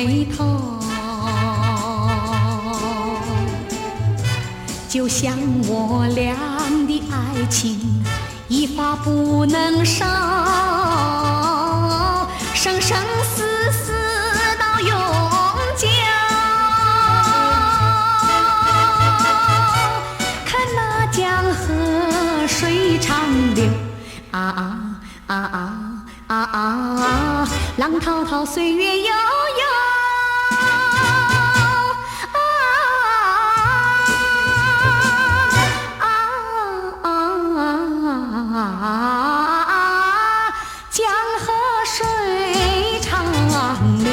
回頭，就像我倆的愛情一發不能收，生生死死到永久。看那江河水長流，啊啊啊啊啊！浪滔滔，歲月悠悠。啊啊啊啊！江河水長流，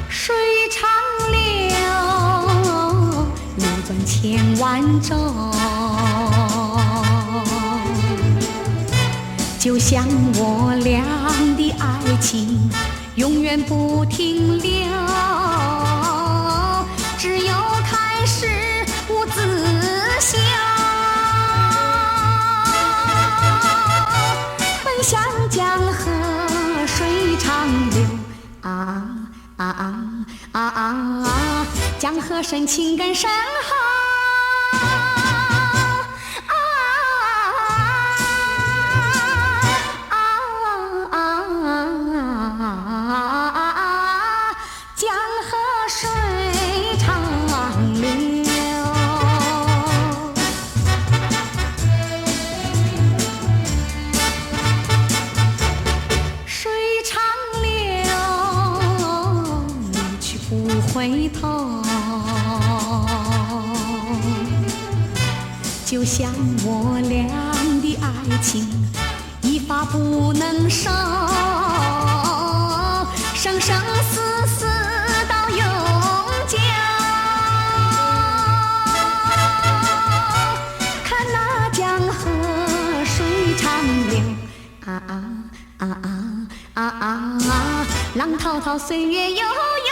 水長流，流轉千萬種。就像我倆的愛情，永遠不停留，只有開始無止休。奔向江河水長流，啊啊啊啊！江河深情更深厚。啊！江河水長流，水長流，一去不回頭。就像我倆的愛情，一發不能收，生生死死到永久。看那江河水長流，啊啊啊啊啊！浪滔滔，歲月悠悠。